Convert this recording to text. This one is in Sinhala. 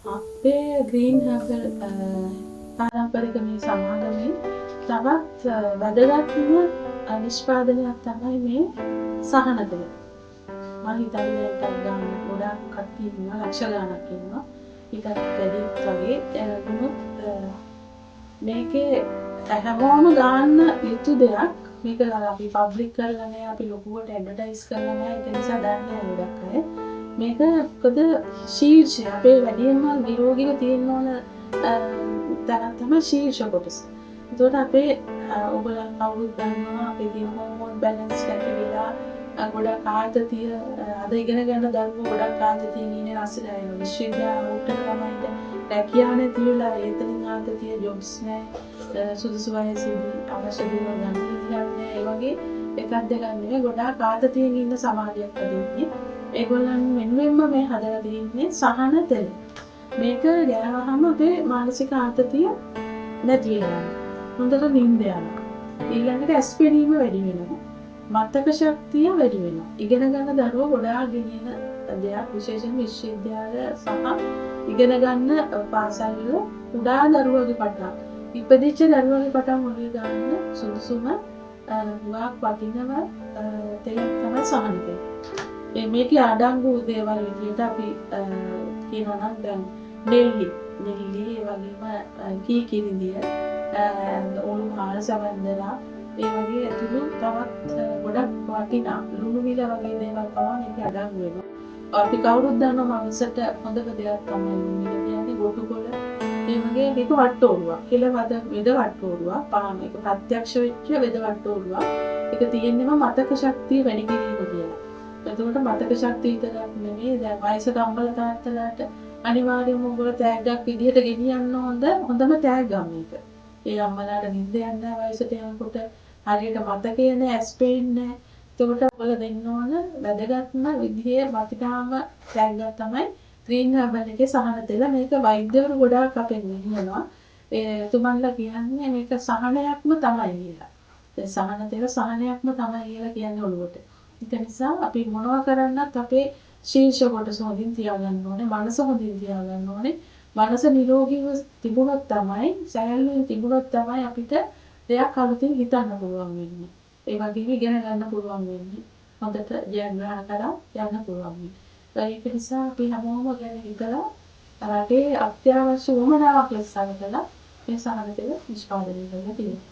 අපේ ග්‍රීන් හර්බල් පාරම්පරික මේ සමාගමේ තවත් වැදගත්ම නිෂ්පාදනයක් තමයි මේ සහන තෙල. මම හිතන්නේ දැන් ගාන ගොඩාක් කට්ටිය ඉන්නවා, ලක්ෂ ගාණක් ඉන්නවා. ඊටත් වැඩිත් වගේ වුණොත් මේකේ හැමෝම ගාන්න යුතු දෙයක්. මේක අපි පබ්ලික් කරලා නෑ, අපි ලොකුවට ඇඩ්වර්ටයිස් කරලා නෑ. ඒක නිසා දන්නේ නෑ ගොඩක් අය. මේක මොකද ශීර්ෂය අපේ වැඩියෙන්ම නිරෝගීව තියෙන්න ඕන තැනක් තමයි ශීර්ෂ කොටස. එතකොට අපේ ඔයගොල්ලන් කවුරුත් දන්නවා අපේ තියෙන හෝමෝන් බැලන්ස් නැති වෙලා ගොඩක් ආතතිය, අද ඉගෙන ගන්න දරුවෝ ගොඩක් ආතතියෙන් ඉන්නේ. රසය විශ්වවිද්‍යාල අවුට් වෙන ළමයින්ට රැකියාව නැති වෙලා ඒතනින් ආතතිය, ජොබ්ස් නෑ, සුදුසු වයසේදී අවශ්‍ය දේවල් ගන්න විදිහක් නෑ. ඒ වගේ එකක් දෙකක් නෙවෙයි, ගොඩාක් ආතතියෙන් ඉන්න සමාජයක් අද ඉන්නේ. ඒගොල්ලන් වෙනුවෙන්ම මේ හදලා තියෙන්නේ සහන තෙල. මේක ගෑවහම අපේ මානසික ආතතිය නැති වෙනවා. හොඳට නින්ද යනවා. ඊළඟට ඇස් පෙනීම වැඩි වෙනවා. මතක ශක්තිය වැඩි වෙනවා. ඉගෙන ගන්න දරුවෝ ගොඩාක් ගෙනියන දෙයක්, විශේෂයෙන්ම විශ්වවිද්‍යාල සහ ඉගෙන ගන්න පාසල් වල කුඩා දරුවගේ පටන්, ඉපදිච්ච දරුවගේ පටන් ඔළුවේ ගන්න සුදුසුම හුඟක් වටිනම තෙලක් තමයි සහන තෙල. මේකේ අඩංගු දේවල් විදිහට අපි කියනවා නම් දැන් නෙල්ලි නෙල්ලි, ඒ වගේම කී කිරිඳිය, ඔලු හාල්, සවන්දරා, ඒ වගේ ඇතුළු තවත් ගොඩක් වටිනා ලුණු මිල වගේ දේවල් පවා මේකේ අඩංගු වෙනවා. අපි කවුරුත් දන්නවා මනසට හොඳම දෙයක් තමයි ලුණු මිල කියන්නේ, ගොටු කොළ. ඒ වගේ මේක වට්ටෝරුවක්. කෙලවද වෙද වට්ටෝරුවක්. මේක ප්‍රත්‍යක්ෂ වෙච්ච වෙද වට්ටෝරුවක්. ඒක තියෙන්නේම මතක ශක්තිය වැඩි කිරීම කියලා. එතකොට මතක ශක්තිය විතරක් නෙමෙයි, දැන් වයසක අම්මලා තාත්තලාට අනිවාර්යයෙන්ම ඔයගොල්ලෝ තෑග්ගක් විදිහට ගෙනියන්න හොඳ හොඳම තෑග්ගක් මේක. ඒ අම්මලාට නින්ද යන්නේ නැහැ වයසට යනකොට, හරියට මතකය නෑ, ඇස් පේන්නේ නෑ. එතකොට ඔයගොල්ලෝ දෙන්න ඕන වැදගත්ම විදිහේ වටිනාම තෑග්ගක් තමයි ග්‍රීන් හර්බල් එකේ සහන තෙල. මේක වෛද්‍යවරු ගොඩාක් අපෙන් ගෙනියනවා. ඒ එතුමන්ලා කියන්නේ මේක සහනයක්ම තමයි කියලා. දැන් සහන තෙල සහනයක්ම තමයි කියලා කියන්නේ ඔළුවට. ඒක නිසා අපි මොනවා කරන්නත් අපේ ශීර්ෂ කොටස හොඳින් තියාගන්න ඕනේ, මනස හොඳින් තියාගන්න ඕනේ. මනස නිරෝගීව තිබුණොත් තමයි, සැහැල්ලුවෙන් තිබුණොත් තමයි අපිට දෙයක් අලුතින් හිතන්න පුළුවන් වෙන්නේ. ඒ වගේම ඉගෙන ගන්න පුළුවන් වෙන්නේ. හොඳට ජයග්‍රහණ කරා යන්න පුළුවන් වෙන්නේ. ඒක නිසා අපි හැමෝම ගැන හිතලා රටේ අත්‍යවශ්‍ය උවමනාවක් ලෙස සලකලා මේ සහන තෙල නිෂ්පාදනය කරලා තියෙනවා.